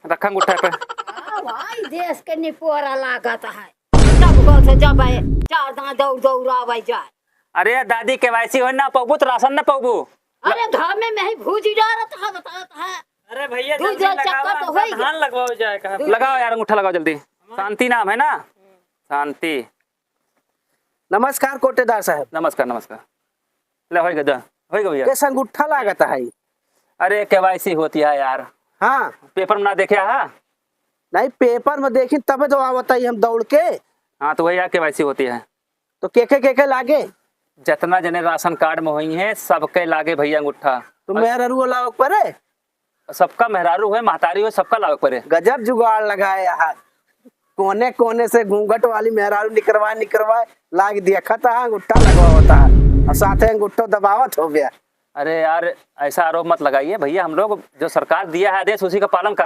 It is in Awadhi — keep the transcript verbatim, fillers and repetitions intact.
रखा अंगूठा पे। आ, भाई, देश के निपोरा लागत है। तब को से जब है, चार दाना दौड़ दौड़ आवे जाए। अरे दादी, केवाईसी हो ना पौबू तो राशन ना पौबू। अरे, घामे में ही भूजी डारत है, बतावत है। अरे भैया, दूध जल्दी जल लगावा, चक्कर तो हमका होई गया। धान लगवाओ जाए कहाँ पे? दूध लगाओ यार, अंगूठा लगाओ जल्दी। शांति नाम है ना? शांति। नमस्कार कोटेदार साहब। नमस्कार, नमस्कार। ले, होई गया, होई गया भैया। कैसा अंगूठा लागत है? अरे, केवाईसी होती है यार। हाँ। पेपर में ना देखे हा? नहीं, पेपर में देखी तबे तो आवत है हम दौड़ के। हाँ, तो वही यार, केवाईसी होती है। तो के के, के के लागे? जितना जने राशन कार्ड में होई हैं, सबके लागे भैया अंगूठा। तो और मेहरारू लावे के परे? सबका मेहरारू होए, महतारी होए, सबका लावे के परे। गजब जुगाड़ लगाए यार, कोने कोने से घूंघट वाली मेहरारू निकरवाए, निकरवाए, लाग दिया, खता है, अंगूठा लगवावत है और साथे अंगूठो दबावत हो गया। अरे यार, ऐसा आरोप मत लगाइए भैया, हम लोग जो सरकार दिया है आदेश, उसी का पालन कर